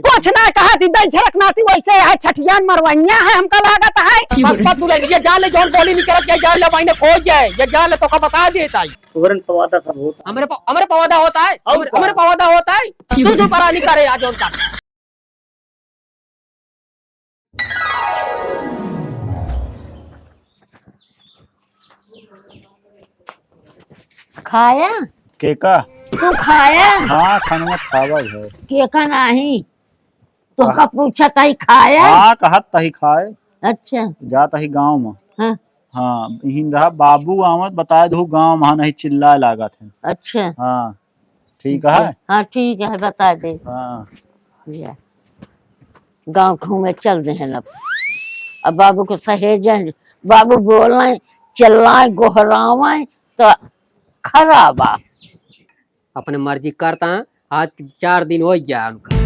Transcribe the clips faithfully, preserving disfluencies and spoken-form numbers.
कुछ ना कहा, दिद्दा झरक नाती वैसे है, छठियान मरवैया है, हमका लागत है। बस, बस, दुल्हन, ये जान ले, जौन बोली नहीं करत, ये जान ले, भाई ने खोज जाए, ये जान ले, तोका बता देता है। तोहरन पवादा सब होता है। हमरे प-, हमरे पवादा होता है, और हमरे, का? हमरे पवादा होता है। तू जो परानी करे, आज और का। खाया? केका? तू खाया? हाँ, खानवा खावा है। केका नाही? तोहका पूछत ही खाया? हाँ, कहत तही खाए। अच्छा। जात ही गाँव में। हाँ। हाँ, इहिन रहा बाबू आवत, बताए दहु गाँव में, हाँ, नहीं चिल्लाए लागत है। अच्छा। हाँ, ठीक है। हाँ, ठीक है, बता दे। हाँ। जा। गाँव घूमे चल देहन अब। अब बाबू को सहेजे, बाबू बोले, चिल्लाए, गोहरावे, तो खराब आ। अपने मर्जी करता है, आज चार दिन होइ गया उनका।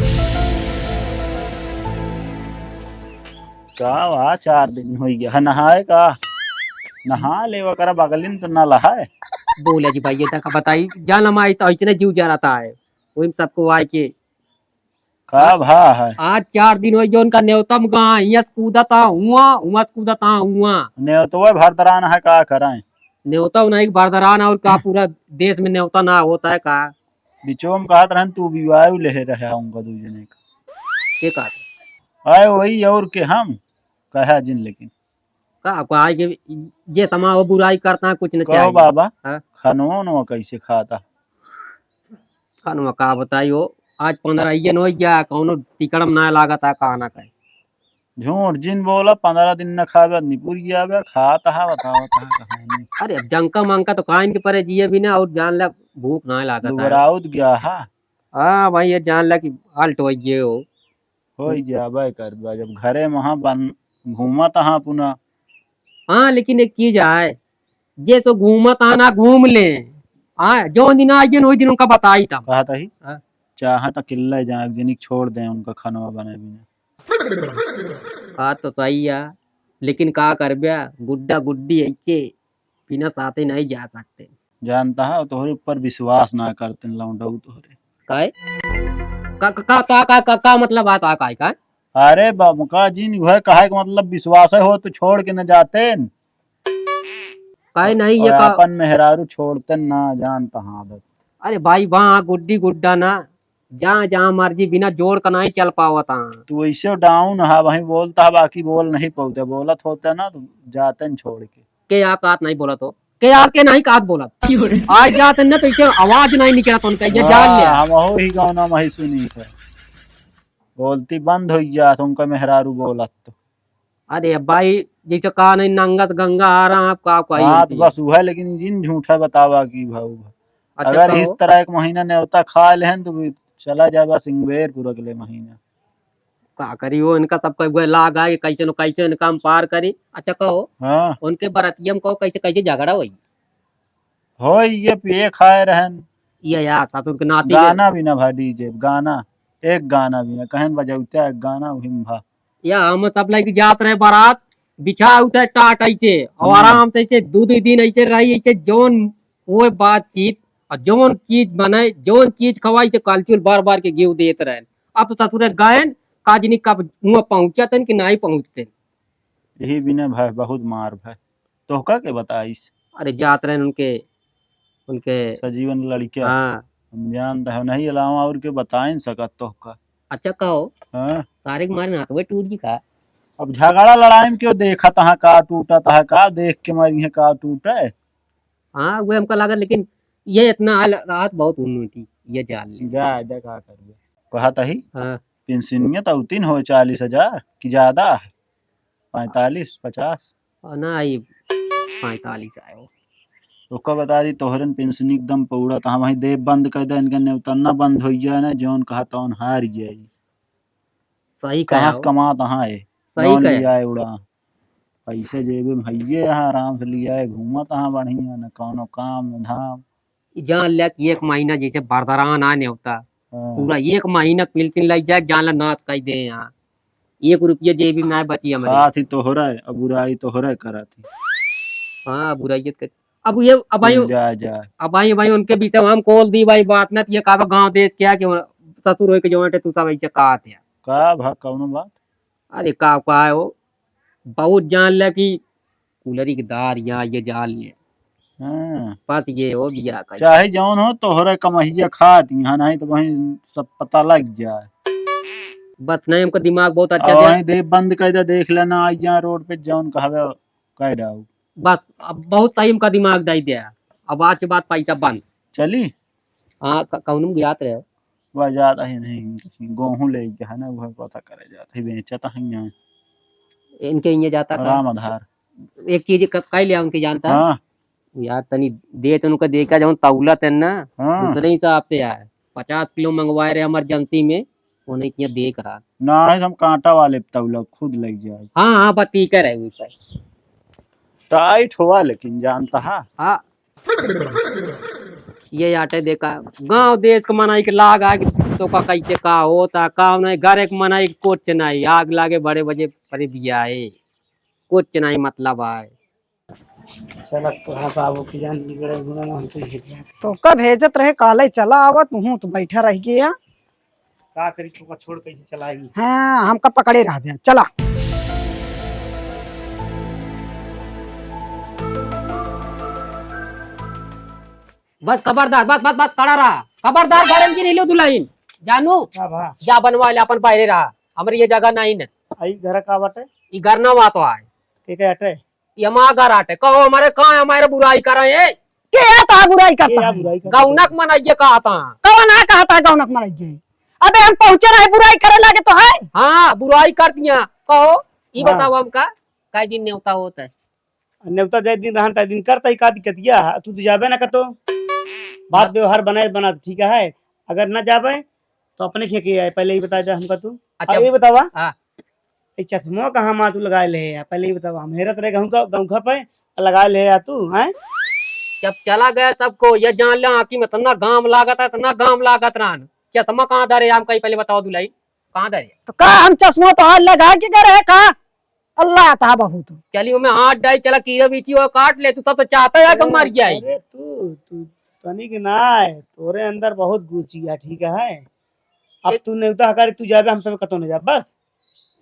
का वा, चार दिन होइ गया है, नहाए का? नहा लेवा करा, बगलिन तो ना लहाए। बोले जी भाई, ये तक बताई, जान हमारी तो इतने जीव जा रहा है, वही सबको आए के का भा है? आज चार दिन होइ गया उनका नेवता में गया, हियां से कूदत आ हुआ, हुआ से कूदत आ हुआ। नेवतवा भरदरान है, का कराएं? नेवता नहीं भरदरान, और का पूरा देश में नेवता ना होता है का? बिचो में कहत रहन, तू विवाह ले रहे उनका दू जने का। के कहत? आए वही और के हम कहा जिन, लेकिन का, का आए के जे समा हो बुराई करता है, कुछ न कहो चाहिए। बाबा, हाँ? खानवा उनवा कैसे खाता? खानवा का बताई हो, आज पन्द्रह दिन होइ गया, कौनो टिकड़म ना लागत है, का ना कहे। झूठ जिन बोला, पन्द्रह दिन न खावे, निपुर गया बे, खात हा, बतावत हा कहानी। अरे, अब जंका मंका तो खाइन के परे जिए भी ना, और जान ले भूख ना लागत है। दुबराउत गया हा। हाँ भाई, ये जान ले कि halt होइ गए हो। होइ जाबे करबे, जब घरे में हाँ बन, घूमत हा पुना। हाँ, लेकिन एक चीज है, जे सो घूमत हा ना घूम ले। हाँ, जो दिन आ गए, वही दिन उनका बताई तब। कहत ही? हाँ। चाहत अकेले जाए, एक जनी के छोड़ दे उनका खानवा बने बिना। बात तो सही है, लेकिन का करबे, गुड्डा गुड्डी ऐसे बिना साथे नहीं जा सकते। जानता है, तोहरे ऊपर विश्वास ना करते लौंडऊ तोहरे। काहे? का, का, का, का, का, का, का मतलब बात आ, काहे का? अरे बाबू, का जिन वह कहे के मतलब विश्वास है हो तो छोड़ के न जाते न। काहे नहीं ये और का? अपन मेहरारू छोड़ते ना, जानता हाँ आदत। अरे भाई, वहाँ गुड्डी गुड्डा ना, जहाँ, जहाँ मर्जी बिना जोड़ का नहीं चल पावत हाँ। तू ऐसे down हा, वहीं बोलता है, बाकी बोल नहीं पाते, बोलत होते ना तो जाते न छोड़ के। के या कात नहीं बोलत हो, के या के नहीं कात बोलत। क्यों रे? आज जात न तो इके आवाज नहीं निकलत उनका, ये जान ले। हाँ, हम वही गाना वही सुनी थे। बोलती बंद हो गया तो उनका मेहरारू बोलत तो। अरे भाई, जैसे कहा नहीं नंगस गंगा आ रहा, आप का, का हाँ, तो बस वह, लेकिन जिन झूठा बतावा की भाऊ। अच्छा, अगर इस तरह एक महीना नेवता खा लेहन तो भी चला जाबा सिंगवेरपुर अगले महीना। का करी वो, इनका सबका उहे लाग आए, कैसे न कैसे इनका हम पार करी। अच्छा कहो, हाँ। उनके बरतिया में कहो कैसे कैसे झगड़ा होई? होई, ये पिए खाए रहन। ये यार, ससुर के नाती के गाना भी ना भा DJ, गाना, एक गाना भी ना, कहन बजौते एक गाना वही में भा। या हम सब लइके जात रहे बारात, बिछा उठे टाट ऐसे, और हम्म। आराम से ऐसे दू दू दिन ऐसे रही, ऐसे जौन वो बातचीत, और जौन चीज बने, जौन चीज खवाई से कलचुल बार बार के गिव देत रहे। अब तो ससुरे गयन, काजनी कब हुआ पहुँचतन कि नहीं पहुँचतन। यही बिना भाई बहुत मार भाई। तोहका के बताइस? अरे जात रहे उनके, उनके सजीवन लड़के। हाँ। हम जानत है नहीं, अलावा और के बताइन सकत तोहका। अच्छा कहो, हाँ। सारे के मारे हाथ में टूट गई का? अब झगड़ा लड़ाई में क्यों देखत हा का टूटत हा का, देख के मारी है का टूटे। हाँ, वो हमका लागत, लेकिन ये इतना हाल रात बहुत उन्नति, ये जान ले। जा, जा का करबे। कहत ही? हाँ। पेंशनिया तो उतिन हो चालीस हजार कि ज्यादा है? पैंतालीस, पचास? और ना, ये पैंतालीस आयो। ओका बता दी, तोहरन पेंशनी एकदम पौड़ा, तो हम वहीं देब बंद कर दे, इनका नेवतन्ना बंद हो जाए ना, जौन कहा तौन हार जाई। सही कहा कहाँ से हो। कमात हाँ है? सही जौन कहे। लियाए उड़ा। पैसे जेबे में हइये यहाँ, आराम से लियाए, घूमत हाँ बढ़िया, न कौनो काम, न धाम। जान लिया कि एक महीना जैसे बरदरान आने होता, हाँ। पूरा एक महीना पेंशन लग जाए, जान ला नाश कर दे यहाँ। एक रुपया जेबी में ना बची हमारे। साथ ही तोहरा है, अब बुराई तोहरा करत ही। हाँ, बुराई कर। अब ये, अब भाई, जा, जा। अब भाई, भाई, उनके बीच में हम खोल दी भाई बात ना, तो ये कहा गाँव देश क्या कि ससुर होए के जो है, तू सब ऐसे कहा थे। का भा, कौनो बात? अरे का, का है वो? बहुत जान ले कि कुलरी के दार यहाँ ये जान ले। हाँ। बस ये हो गया का। चाहे जौन हो, तोहरे कमहिया खात यहाँ, नहीं तो वहीं सब पता लग जाए। बस नहीं, हमका दिमाग बहुत अच्छा और दे। वहीं दे बंद कर दे, देख लेना, आई जा रोड पे जौन कहवे, कह डाऊ। बस अब बहुत सही हमका दिमाग दे दिया। अब आज के बाद पैसा बंद। चली? हाँ, क-, कौन में गिरात रहे? वह जात है नहीं, गोहूँ ले के है ना, वह पता करे जात है, बेचत है यहाँ। इनके इन्हें जाता का? राम आधार। एक चीज क-, कह लिया उनके जानता? हाँ। यार, तनी दे तो उनका देखा, जौन तौलत है ना, हाँ। दूसरे हिसाब से आए। पचास किलो मंगवाए रहे emergency में, उन्हें किया देख रहा। ना है, हम कांटा वाले तौला खुद लग जाए। हाँ, हाँ, बस ठीक है रहे ऊपर। Tight हुआ लेकिन जानता है। हाँ। ये आटे देखा, गांव देश के मनई के लाग आ कि तो का कैसे का होता, का नहीं, घर एक मनई कुछ नहीं, आग लागे बड़े बजे परे बियाए, कुछ नहीं मतलब आए। चला, तोहरा बाबू की जान बिगड़े गुना ना, हम तो ये तोका भेजत रहे, कहले, "चला आवा, तुहूँ तो बैठा रह गया।" का करी, तोका छोड़ कैसे चलाएगी? हाँ, हमका पकड़े रहबे, चला। बस खबरदार, बस, बस, बस, खड़ा रहा। खबरदार, घर में की नहीं लो दुल्हन। जानू, का भा? जा बनवा ले, अपन बाहरे रहा। हमरे ये जगह नहीं न। आई घर का बाटे? ई घर ना हुआ तो आए। के के हटे? ये हमार घर आटे। कहो हमारे, कहाँ हमारे बुराई करे है? के है तो बुराई करता के है? बुराई करता गौनक है? मनइये कहा था। कौन है कहा था गौनक मनइये? अबे हम पहुँचे रहे, बुराई करे लागे तो है? हाँ, बुराई कर दिया। कहो, ई हाँ। बताओ हमका, कई दिन नेवता होता है? नेवता जाए दिन रहन, ताए दिन करता ही, का दिक्कत या है? तू तो जाबे ना कतो। बात बात व्यवहार बनाए बना तो ठीक है, अगर ना जाबे तो अपने खेके आए, पहले ही बता दे हमका तू। अच्छा। अब ये बतावा, हाँ। ये चश्मा कहाँ मा तू लगाए ले है? पहले ही बतावा, हम हेरत रहे गहूँ का, गहूँ का पे लगाए ले है तू, हैं? जब चला गया सबको, ये जान ले आँखी में इतना घाम लागत है, इतना घाम लागत रहन। चश्मा कहाँ धरे हम कहीं, पहले बताओ दुलाई, कहाँ धरे? तो का हम चश्मा तो हाथ लगा के गए रहे का? अल्लाह ता बहुत। चली, ओमे हाथ डाल, चला, कीड़ा बीछी हो, काट ले, तू तब तो चाहता है कि अरे, मर जाए। अरे, तू, तू तनिक ना है, तोरे अंदर बहुत गुची है, ठीक है? अब एक तू नेवता हकारी, तू जाबे, हम सब कतौ नहीं जाब, बस।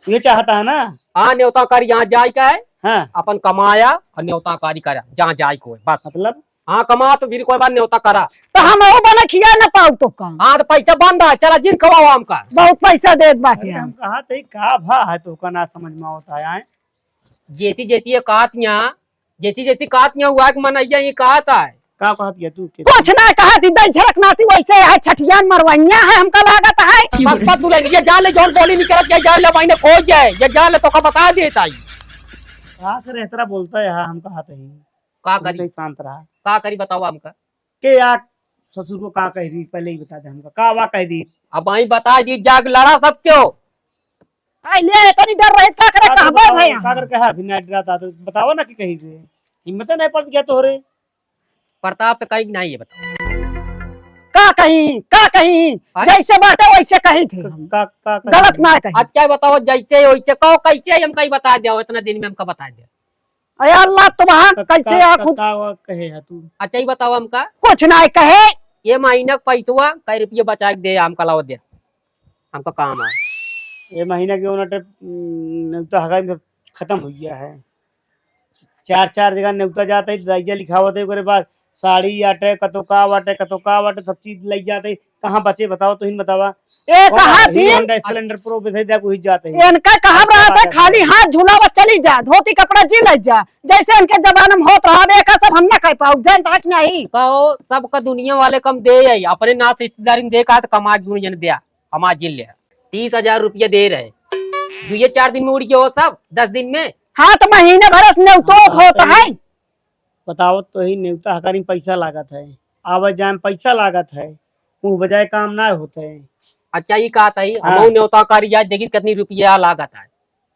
ये चाहता है ना? हाँ, नेवता हकारी यहाँ जाए का है, हाँ। अपन कमाया और नेवता हकारी करा, जहाँ जाए को है, बस। मतलब? हाँ, कमा तो फिर कोई बात, नेवता करा। तो हम वो बना खिया ना पाऊ तो का? हाँ, तो पैसा बंद है, चला जिन खवाओ हमका। बहुत पैसा देत बाटे अरे, हम। हम कहा थे, का भा है तो का ना समझ में होता है, आए? जैसी, जैसी ये कात यहाँ, जैसी, जैसी कात यहाँ हुआ कि मन अइया ये कात है। का कहत गया तू के? कुछ ना कहत, इधर झरक नाती वैसे है, छठियान मरवैया है, हमका लागत है। बस, बस, दुल्हन, ये जान ले, जौन बोली निकलत, ये जान ले, भाई ने खोज जाए, ये जान ले, तो का बता देता है। का करे, इस तरह बोलता है, हाँ, हम कहत ही। का करी? शांत रहा। का करी बताओ हमका? के या ससुर को का कह दी, पहले ही बता दे हमका। का वा कह दी? अब आई बता दी, जाग लड़ा सब क्यों? आई ले, इतनी डर रही, का करे, का कर कहबे बताओ, भाई? का कर कहा, अभी नहीं डराता तो बताओ ना कि कही रे। हिम्मत नहीं पड़ गया तोहरे। प्रताप से कही नहीं है, बताओ। का कही, का कही? हाँ? जैसे बाटे वैसे कही थी हम। का, का कही? गलत ना कही। अच्छा बताओ, जैसे वैसे कहो, कैसे हम कहीं बता दो, इतना दिन में हमका बता दो। अरे अल्लाह, तो वहाँ का, कैसे का, आ का, खुद का, का कहे है तू? अच्छा, ये बताओ हमका। कुछ ना कहे। ये महीना का पैसवा, कै रुपये बचा के दे, हमका लाओ दे। हमका काम है। ये महीना के उन्हें, उम, तो हगाई में खत्म हो गया है। चार, चार जगह नेवता जाता है, दाइजा लिखावत है, ओकरे बाद साड़ी आटे, कतो का बाटे, कतो का बाटे, सब चीज लग जाते। कहाँ बचे बताओ, तो ही बतावा। ए, कौन कहा है? थी? Honda Splendor Pro पे से जा, वही जाते हैं। इनका कहा कहाँ रहा था, जाते हैं? खाली हाथ झुलावा चली जा, धोती कपड़ा जी ले जा, जैसे इनके जमाना में होत रहा, अब एका सब हम ना कह पाऊ, जानता है कि नहीं? कहो, सबका दुनिया वाले कम दे है, अपने नात रिश्तेदारी में देखा तो कमा के दुनिया ने दिया, कमा जिन लिया। तीस हजार रुपया दे रहे, दुए चार दिन में उड़ गया हो सब, दस दिन में। हाँ, तो महीने भर से नेवतो हाँ, होत तो है। बतावत तो ही, नेवता हकारी में पैसा लागत है, आवे जाए में पैसा लागत है, मुँह बजाय काम ना होत है। अच्छा, ई कहत है, हाँ। हमहू नेवता हकारी जाए, देखी कितनी रुपया लागत है।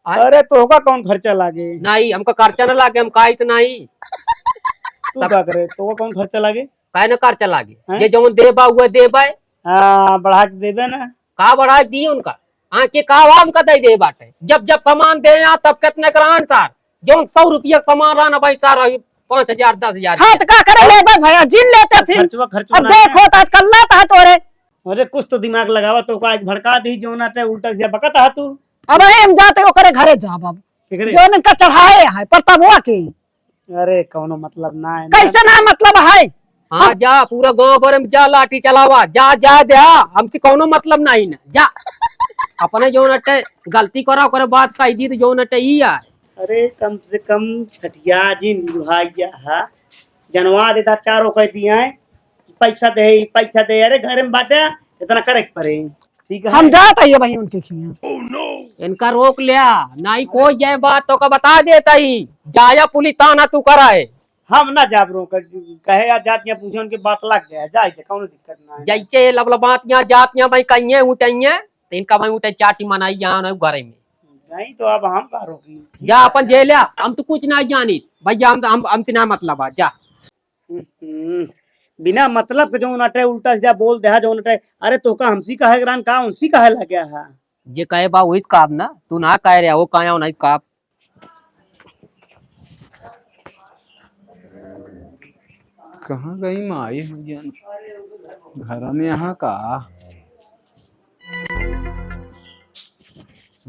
आ? अरे, तोहका कौन खर्चा लागे? नहीं, हमका खर्चा ना लागे, हम काइत नहीं। तू सब का करे, तोहका कौन खर्चा लागे? काहे ना खर्चा लागे? हैं? जे जौन देबा, उहे देबा। हाँ, बढ़ा के देबे ना। का बढ़ा दी उनका? हाँ, के का हमका दे दे बाटे? जब, जब सामान दे यहाँ, तब कितने ग्राहन सार? जौन सौ रुपया के सामान रहा ना भाई सार, अभी पाँच हजार, दस हजार हाँ, रुपया। तो का करे लेबे भैया, जिन लेते फिर। खर्चवा, खर्चवा अब ना देखो, है। तो आजकल ना तो है तोरे। अरे कुछ तो दिमाग लगावा, तोका आज भड़का दी, जौन अटे उल्टा सीधा बकत हा तू। अब हम जाते ओकरे घरे जाब अब। केकरे? जौन इनका चढ़ाए है, प्रतापवा के। अरे कौनो मतलब ना है ना। कैसे ना मतलब है? हाँ, हम जा, पूरा गांव भर में जा, लाठी चलावा, जा, जा दे, हाँ, हमसे कौनो मतलब नहीं ना, जा। अपने जौन अटे गलती करा, ओकरे बात कह दी तो जौन अटे ई आ। अरे कम से कम छठिया जिन बुढ़ाइया हा, जनवा देता, चारों कह दिया है, पैसा दे, पैसा दे, अरे घर में बाटे, इतना करे के पड़े। ठीक है। हम जात है भाई उनके खिया। इनका रोक लिया, नहीं कोई जाए बात तो का बता देता ही, जाया पुलिस थाना तू कराए। हम ना जाब रोक, कहे या जात यहाँ पूछे उनके बात लग गया, जाए दे, कौनो दिक्कत ना है। जैसे ये लबलबात यहाँ जात यहाँ भाई कहिए उठइए, तो इनका भाई उठे चाटी मनाई यहाँ ना घरे में। नहीं तो अब हम का रोकी? जा अपन जेल आ, हम तो कुछ ना जानी भैया, हम, हम, हमसे ना मतलब आ, जा। हम्म, बिना मतलब के जौन अटे उल्टा सीधा बोल देहा, जौन अटे, अरे तोका हमसी कहे के रहन का, उनसी कहे लगे हा? जे कहे बा वही काम ना, तू ना कह रहा, वो काया नहीं काम। कहाँ गई माई हो जान? घर में यहाँ का?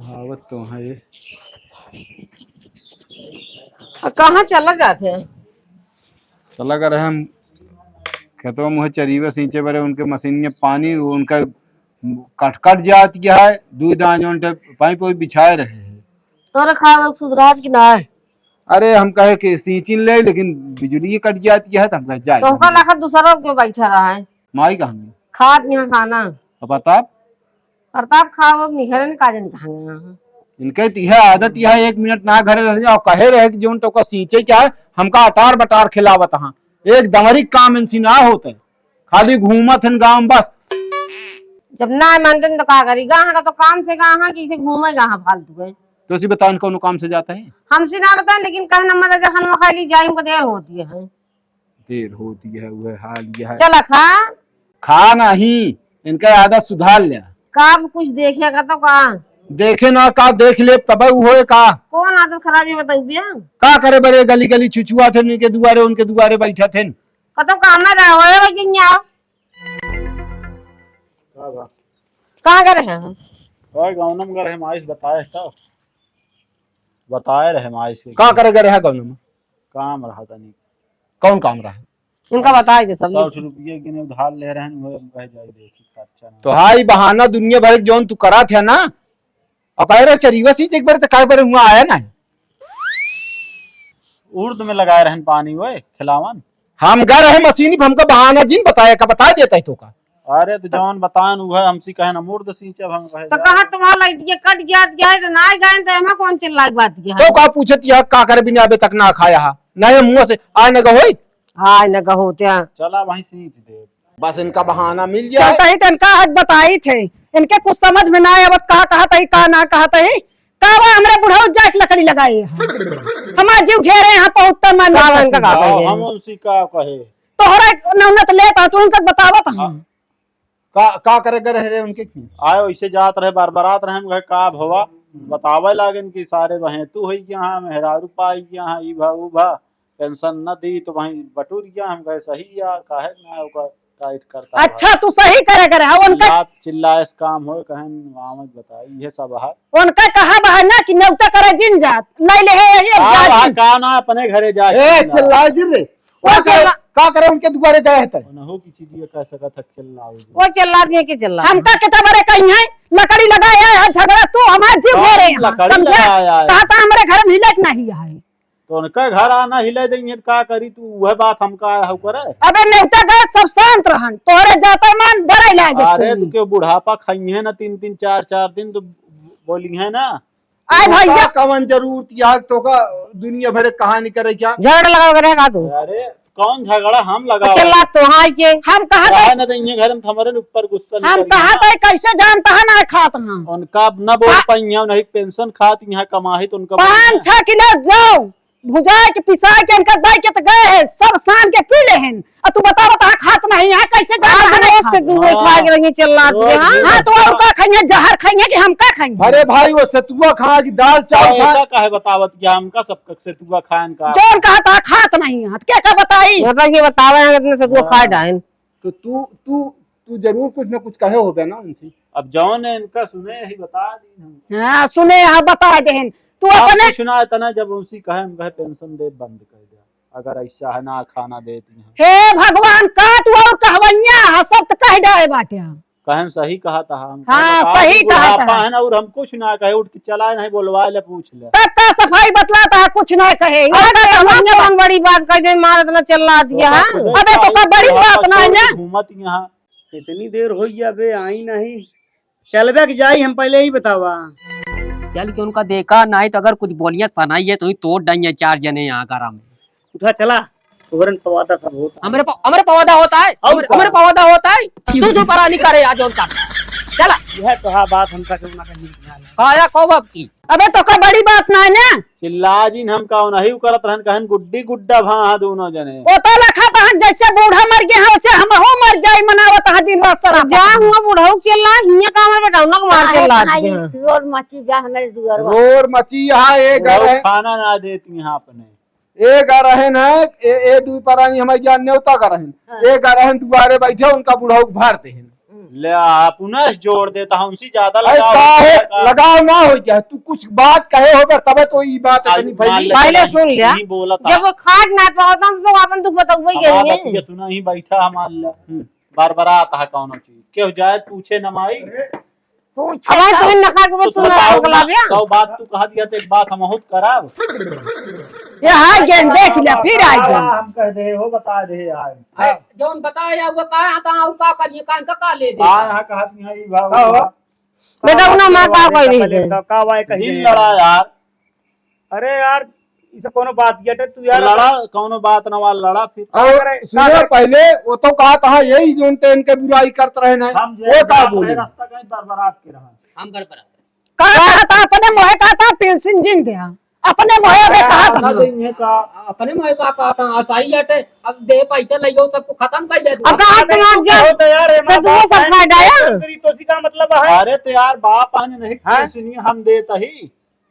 आवत तो है। आ, कहाँ चला जात है? चला कर हम खेतवा मुँहे चरीवा सींचे बरे, उनके मशीन में पानी, वो उनका कट कट जात गया है, दू दान जौन टे पाइप वही बिछाए रहे हैं। तोरे खाए में सुधराज की ना है? अरे हम कहे कि सींचिन ले, लेकिन बिजली कट जात गया है, तो हम कहे जाए। तो ओका लाखा दूसरा के बैठा रहा है। माई कहाँ गई? खात यहाँ खाना। अब प्रताप? प्रताप खाओ, निहरन का जन कहाँ गया है? इनके तो यह आदत यह है, एक मिनट ना घरे रह जाओ, कहे रहे कि जौन तो का सींचे क्या है, हमका अटार बटार खिलावत हाँ। एक दमरी काम इनसी ना होते, खाली घूमत हन गाँव में बस। जब ना मानते तो का करी, गाँव का तो काम से गाँव कि इसे घूमे गाँव फालतू है। तो उसी बताओ, कौन काम से जाता है? हमसे ना बताएं, लेकिन कहना मत जखन वो खाली जाइम को देर होती है। देर होती है, वह हाल यह है। चला खा। खा नहीं, इनका आदत सुधार लिया। का अब कुछ देखे का तो का? देखे ना का, देख ले तब होए का। कौन आदत खराब है बताऊ बिया? का करे बरे गली गली छुछुआ थे, इनके दुआरे उनके दुआरे बैठा थे। कतो काम ना रहा होए भाई जिन आओ। का बा? कहाँ गए रहे हैं? ओए गाँव में गए रहे, माइस बताए था। बताए रहे माइस के। का करे गए रहे गाँव में? काम रहा तनी। कौन काम रहा? इनका बताए दे सब। सौ रुपये गिने उधार ले रहे हैं, वो कह जाए देखी खर्चा ना। तो हाई बहाना दुनिया भर के जौन तू करा थे ना, और कह रहे चरीवा सींच एक बार तो कहे पर हुआ आया ना। उर्द में लगाए रहन पानी ओए खिलावन। हम गा रहे मशीनी, हमका बहाना जिन बताया का, बता देता है तो का। अरे तो जौन बतान उहे हमसी कहे ना मुर्द सींचब हम कहे तो जा। कहा तुम्हारा लाइट ये कट जात गया है तो ना गए तो हमें कौन चिल्ला के बात किया है? तो का पूछत यह का करे बिना अबे तक ना खाया हा? नहीं मुँह से आए न गहोई। आए न गहोते हैं। चला वहीं सींच दे। बस इनका बहाना मिल जाए। चलता ही तो इनका हक बताई थे, इनके कुछ समझ में ना आवत, का कहत ही, का ना कहत ही। का बा हमरे बुढ़ऊ जाके लकड़ी लगाए हैं। हमार जीव घेरे हैं, पहुँचता मन का बा इनका का कहे? हम उनसे का कहे? तोहरा नौनत लेता, तू उनका बतावत हाँ। हम। का, का करे गए रहे रे उनके की? आए वैसे जात रहे, बार बार आत रहे, हम कहे का भवा, बतावे लागेन कि सारे बहें तू होई गया हाँ, मेहरारू पाई गया हाँ, ई भा, ऊ भा। पेंशन न दी तो वहीं बटुर गया, हम कहे सही या, काहे ना ओकर टाइट करता अच्छा, है। तू सही करे करे, हाँ, उनका चिल्ला, चिल्लाए से काम होए, कहें गाँव में बताई, ये सब है। उनका कहा बा ना कि नेवता करे जिन जात, नहीं ले है, ये का जात बा, जिन। का ना अपने घरे जाए ए, चिल्ला। चिल्लाए जिन रे। वो का करे, चिल्ला। का करे उनके दुआरे गए हैं तै? उनहु की चीज ये कह सकत है, चिल्लाओ जी। वो चिल्ला दिए कि चिल्ला। हमका कितना बड़े कहीं है, लकड़ी लगाए है, झगड़ा तू हमार जीव कौन घेरे हैं, लकड़ी समझा? लगाया है? कहा था हमारे घर में हिलक नहीं है। तो उनका घर आना हिला देंगे, का करी तू, वह बात हमका आया हो करे। अबे नेवता गए, सब शांत रहन, तोहरे जाते मान बड़े लागे अरे, तू। तो के बुढ़ापा खाइए ना तीन तीन चार चार दिन, तो बोली है ना। आए तो भैया। का कवन जरूरत या तो का दुनिया भर के कहानी करे क्या? झगड़ा लगा के रहेगा तू। अरे, कौन झगड़ा हम लगा? अच्छा, ला तो हाँ के। हम कहाँ काहे गए? ना देंगे घर में, हमारे ऊपर गुस्सा हम निकल कहाँ गया। गए, कैसे जानता है ना खात हम। उनका अब ना बोल का- पाई हैं, नहीं पेंशन खात यहाँ कमाही तो उनका पाँच छह किलो जाओ। भुजाए के, पिसाए के, इनका दाई के तो गए हैं, सब सान के पी ले हैं। और तू बता, बता, खात नहीं है, कैसे जाना आप है, नहीं रोज से खात? दूध खा के रही चिल्लात रोज है, हाँ? दूध हाँ, तो और खा। का खाइए, जहर खाइए कि हम का खाइए? अरे भाई, वो सतुआ खा कि दाल चावल अरे खा। ऐसा काहे बतावत कि हमका सब सतुआ खाएन का? जौन कहा था, खात नहीं है, क्या का बताई? मतलब कि बतावे हैं, इतने सतुआ खा हाँ। जाएन। तो तू, तू तू जरूर कुछ न कुछ कहे होबे ना उनसे। अब जौन है इनका सुने ही बता दी हम। हाँ, सुने, हाँ, बता देहन। तू आप अपने कुछ ना इतना जब उनसे कहे, हम कहे पेंशन दे बंद कर दे, अगर ऐसा है ना खाना देती हैं। हे भगवान, का तू और कहवैया है, सब तो कह डाए बाटे। कहन सही कहा था हम। हाँ, कहा सही कि कहा था। बुढ़ापा है ना, और हम कुछ ना कहे, उठ के चला नहीं, बोलवा ले, पूछ ले। तब का सफाई बतलाता है, कुछ ना कहे। अरे, यहाँ का तो हम कौन बड़ी बात कह दे, मारत ना चिल्ला दिया है। अबे तो का बड़ी बात ना है ना। घूमत यहाँ। इतनी देर हो गया बे, आई नहीं। चलबे के जाई, हम पहले ही बतावा। चल के उनका देखा नहीं तो अगर कुछ बोलिया सनाई है तो ही तोड़ डाइए चार जने यहाँ गरम। उठा चला, तोहरन पवादा सब होता। हमरे प-, हमरे पवादा होता है, और हमरे, का? हमरे पवादा होता है। तू जो परानी करे आज और का। चला। यह तो हाँ बात हमका क्यों ना कही। काया कब अब की? अबे तो का बड़ी बात ना है ना। चिल्ला जिन हम का नहीं करत रहन, कहन गुड्डी गुड्डा भा हाँ दोनों जने। ओ तो लखा तहन जैसे बूढ़ा मर गया है, वैसे हमहू मर जाई, मनावत है दिन रात शराब। जा हुआ बुढ़ऊ चिल्ला, हियां का हमर बेटौना के मार काहे चिल्ला भाई, दिया। रोर मची बा हमरे दुआरवा। रोर मची यहाँ एक घर है। खाना ना देती यहाँ अपने। एक घर रहन है, ए, ए दुई परानी हमारी जान नेवता का रहन। हाँ। एक घर रहन दुआरे बैठे, उनका बुढ़ऊ के भर देहन। ले आ, पुनः जोड़ देता है, उनसे ज्यादा अरे लगाव काहे हो गया का? लगाव ना हो गया, तू कुछ बात कहे हो बे, तबे तो ई बात आज इतनी मान फैली। ले, पहले सुन लिया। नहीं बोला था। जब वो खाट ना पावता तो अपन दुख बताऊ वही हमारा गई बतिया सुना ही बैठा हमार ले। हम्म। बार बार आता है कौनो चीज, क्यों जाए पूछे न माई। पूछे अब तो तो। तुम नखा के तो सुना बताओ हो गला ना, बे। सौ बात तू कहा दिया तो एक बात हम बहुत कराब। ये हाय गेंद देख लिया, फिर आ गया। हम कह दे हो, बता दे यार। अरे, जौन बताया हुआ का है, कहाँ और का करिए, कान का, का ले दे? हाँ, हाँ, कहा तुम है, ई भाव, हाँ, हो। भाव। बेटा, उन्हें माँ का कोई नहीं दे। का, का वाई कही दिल है? लड़ा यार। अरे यार, इसे कोनो बात ये तू तो यार लड़ा, कोनो बात ना वाला लड़ा फिर। और अरे, सुनो का पहले, वो तो कहा था यही जौन ते इनके बुराई करत रहे ना, हम जे वो का बात बोले? रहे, रास्ता कहीं बरबरात के रहा। हम बरबरात। कहा था अपने मोहे, कहा था पेंशन जिन दे। अपने मोहे अबे कहा था। देंगे का? अपने मोहे का कहा था, आसाई आटे, अब दे पैसा ले जाओ, सबको खत्म कर दे। अब कहा आप दिमाग जा, होता यार, ये से माँ दुआ बाप सब है, फायदा है। तेरी तो सी का मतलब है। अरे तो यार, बाप आने नहीं, हाँ? पेंशन हम देता ही,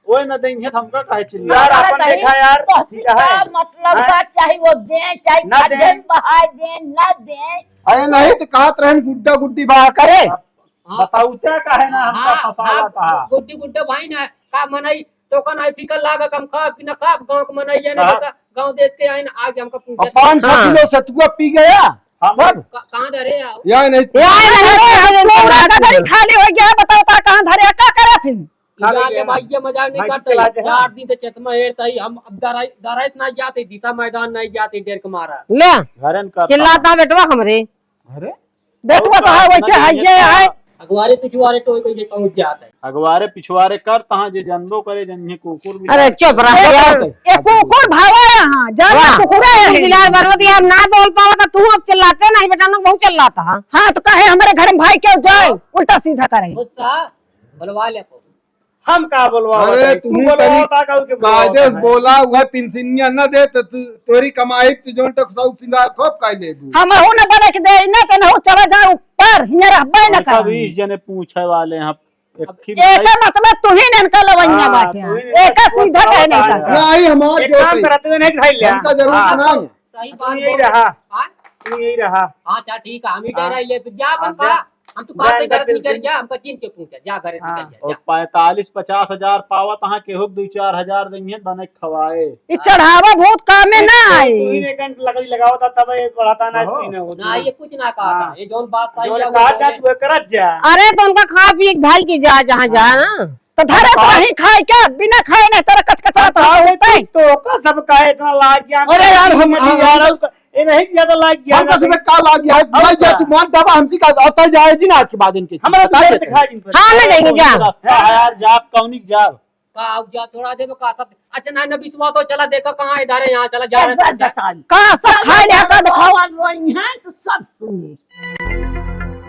ओए न देंगे, हमका काहे चिल्ला? यार, अपन देखा यार, तो सी का मतलब बा, चाहे वो दे, चाहे ना दे। खड्डे में बहाए दे, ना दे। अरे नहीं तो कहत रहन गुड्डा गुड्डी बहा करे। हाँ। बताऊ क्या काहे ना हमका हाँ, फंसावा हाँ, कहा? गुड्डी गुड्डा भाई ना, का मनई तो का नहीं फिकर लागा, हम खाब कि ना खाब, गाँव के मनई है ना, हाँ। देखा, गाँव देख के आइन, आगे हमका पूछे। पाँच छह हाँ। किलो सतुआ पी गया। हम का-, कहाँ धरे आओ? या नहीं। या नहीं, अरे, हम लोग ना कचरी खाली हो गया, बताओ, ता कहाँ धरे, का करे फिर? खा ले ले, भाई, ये मजाक नहीं भाई, करते। चला दे, हाँ। चार दिन से चश्मा हेरता ही, हम अब दराई, दराई नहीं जाते, दिशा मैदान नहीं जाते, डर के मारा। ले, घरन करता चिल्लाता हूँ। बेटवा हमरे। अरे? बेटवा तो है, वैसे है, ये है। अगवारे पिछवारे टोय कोई के पहुंच जाता है। अगवारे पिछवारे कर तहाँ जे जनबो करे, जन्हे कुकुर भी अरे, चुप रह यार। ये कुकुर भावा है, हाँ, जाना वाह। कुकुर है। बिलार बरवत यार, ना बोल पावा तो तू अब चिल्लाते नहीं, बेटा, ना बहुत चिल्लाता है। हाँ, तो कहे हमारे घर में भाई क्यों जाए, उल्टा सीधा करे। गुस्सा, बुलवा ले को। हम का बोलवा अरे, बताई? तू तुही बोलवा तनी बता का उनके बोलवा कायदे से बताई? बोला, वह पिनसिनिया न दे, तो तू, तोरी कमाई, तू जौन तक शौक सिंगार खूब कर लेबू। हमहू न बने के दे, न तो नहू चला जा ऊपर, हियाँ रहबे न उनका कर। बीस जने पूछे वाले हैं, एक अब ही एका बताई। मतलब तू ही ने इनका लवैया हाँ, बाटे। तू ही ने एका इनका सीधा पूछा कहे नहीं बता। नहीं, हमार एक जो काम कही। करा, तू इन्हें धर ले। हमका जरूरत हाँ। नहीं। सही तू बात यही बोल रहा। रहे। हाँ? तू यही रहा। हाँ, अच्छा, ठीक है, हम ही हाँ। डराई ले, फिर जा अपन हाँ, कहा। जा। हम तो जा, बात नहीं इनका करत, निकल बिल्कुल। जा, हमका चिन के पूछा, जा, घर हाँ। निकल जा, और जा। पैंतालीस पचास हजार पावत हाँ, केहू के दू चार हजार देंगे, बने खवाए। ई चढ़ावा बहुत कामे ना आई। तू ही ने कंठ लकड़ी लगावत था, तब ये बढ़ाता ना, आहो। तू ही ने होती ना, है। ये कुछ ना कहा था। हाँ। ये जौन बात सही जौन है, वो कहा जा, बोले। तू करत जा। अरे, तो उनका खा पी के भाई की जा, जहाँ जा हाँ। ना। तो धरे तो हाँ। वहीं खाए क्या? बिना खाए नहीं, तेरा कचकचा तो हाँ, होता ही। तो का सब काहे इतना लाग गया? अरे यार, हम, हम, यार, हम, ये नहीं ज्यादा लाग गया हम ना। कसम का लाग गया है? और भाई जा, क्या? तू मान डाबा, हमसे का आता जाए जी ना आज के बाद इनके। हमारा तो बता देर देते दिखा हैं। दिन पर। हाँ, ना जाएंगे, जा। रास्ता है यार, जा, कौनी जा। का, अब जा, थोड़ा देर में का सब, अच्छा, ना, ना, विश्वास हो, चला, देखा कहाँ इधर है, यहाँ, चला, जा एक रहे, बार जा। बता दे। का सब खाए ले, का दिखाओ? भगवान वही है, तो सब सुनिए।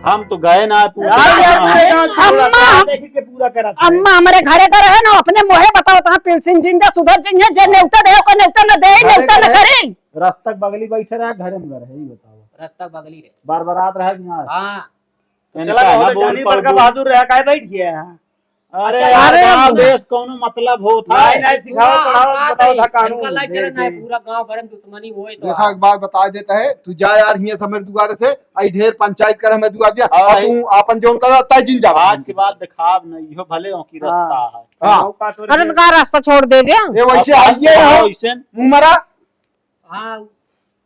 हम तो गए ना, पूरा यार, यार, हाँ। यार, यार, अम्मा, देखी के पूरा करा था। अम्मा हमरे घरे का रहे ना, अपने मुँहे बताओ, तहाँ पेंशन जिंदा सुधर जिंदा, जे नेवता दे, ओकर नेवता न दे, अरे, नेवता न अरे, करे। रस्तक बगली बैठे रहे, घरे में रहे, ई बताओ। रस्तक बगली रहे। बार बार आत रहे कि ना? हाँ। इनका चला, ना बहुत बोल जानी पाओ, बड़का बोल। बहादुर रहा, काहे बैठ गया है? अरे अरे यार, अरे गाँव अरे देश कौनो मतलब होत है? नहीं, नहीं, सिखाओ, पूरा पढ़ाओ, हल्का बताओ नहीं, था कानून। हल्का लाइट चला ना है, पूरा गाँव भर में दुश्मनी होए तो देखा, है। एक बात बताइ देता है, तू जा यार हियाँ से मेरे दुआरे से, आई ढेर पंचायत कर हमें दुआ दिया, हाँ, और भाई। तू आपन जौन कर तय जिन जा। आज के बाद दिखाब नहीं, इहो भले ओकी हाँ। रास्ता है। हाँ। मौका तो अरे तो का रास्ता छोड़ देबे? ये वैसे अब आइए हाँ, हो, वैसे। मुँह मरा। हाँ,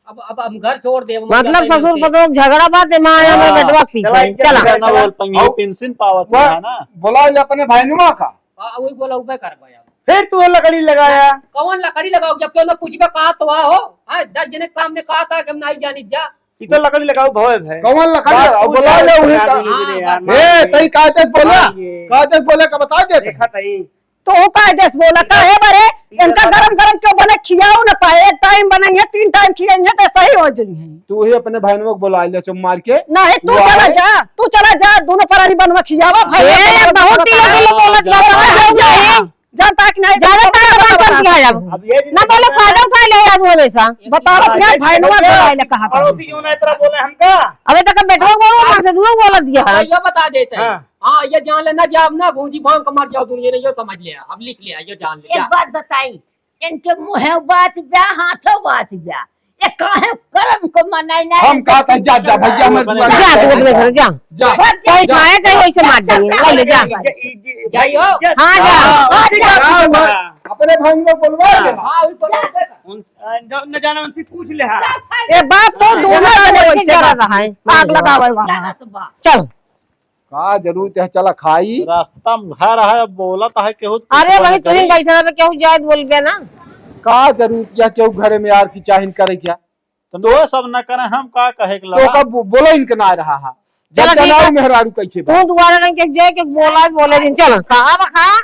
अब, अब हम घर छोड़ देब, हम मतलब जाते ससुर नहीं। पतोह झगड़ा बात है, माँ आया, मैं हाँ। बेटवा के पीछे। चला, चला। चला। ना बोल पाएंगे, और पेंशन पावत वह है ना। बोला ले अपने भाईनुआ का। हाँ, वही बोला, उबे कर पाया। फिर तू लकड़ी लगाया। कौन लकड़ी लगाओ, जब केहू ना पूछबे का तो आ हो? हाँ, दस जने काम में का था कि हम नहीं जानी जा। ई तो लकड़ी लगाओ भवे भाई। कौन लकड़ी हाँ, लगाओ? तू बोला जा, ले उन्हें तू का। जा, हाँ, यार, बस। ए, तई कायदे से बोला, हाँ, ये। कायदे से बोले का बता दे। देखा तई। तो वो कायदे से बोला, काहे बरे? इनका गरम गरम क्यों बने, खियाओ ना पाए, एक टाइम बनाइए, तीन टाइम खियाइए, तो सही हो जाइए। तू ही अपने भाईनुआ को बोला ले, चुप मार के। नहीं, तू वो चला आए। जा, तू चला जा, दोनों परानी बनवा खियावा, भाई, ए, अपने बहुत किलो किलो बोलत जा, जा, जा, जा। जा, जा। जानता कि नहीं, ज्यादा जानता ताकत कि नहीं, कर दिया है अब। अब ये ना बोले, फायदा उठा ले आज हमेशा। बताओ, हाँ, अपने ये भाईनुआ बोले, बोला ले कहा था। पड़ोसी जो ना इतना बोले हमका। अबे तक बेटवा बोलो, मार से दूर बोलत दिया है। ये बता देते हैं। हाँ। हाँ, ये जान लेना, जब ना भूंजी भांग के मर जाओ दुनिया ने, ये समझ लिया, अब लिख लिया, ये जान लिया। एक बात बताई, इनके मुँहे बात ब्या, हाथों बात ब्या, ये काहे करम को मनाई ना हम है? कहा था, जा, जा, भैया, हमरे दुआरे जा, जा। तू अपने घर जा। जा, कोई जा। खाए, चाहे वैसे मार देंगे, ले ले, जा। जाइयो। हाँ, जा। हाँ, हाँ, ठीक है, हाँ, हाँ। अपने भाई को बोलवा ले। हाँ, वही बोलवा ले। उन, अ, न, न जाना उनसे पूछ ले, हाँ। ए बाप, तो दोनों जने वैसे जा रहा है, आग लगावे वाला। चल। का जरूरत है, चला खाई। रास्ता में घर है, अब बोलत है केहू तो अरे कुछ भाई, ना तू ही करी। बैठा रहे, केहू जाए तो बोलबे ना। का जरूरत है केहू घरे में यार की चाहिन करे क्या? तो वो सब न करे, हम का कहे के तो लगा? कब बो-, बोलो इनके ना रहा है। चला जब ठीक है। जनाऊ मेहरारू कैसे बा? तू दुआरे रंग के जाए के बोला, बोले दिन, चला। कहाँ बा, कहाँ?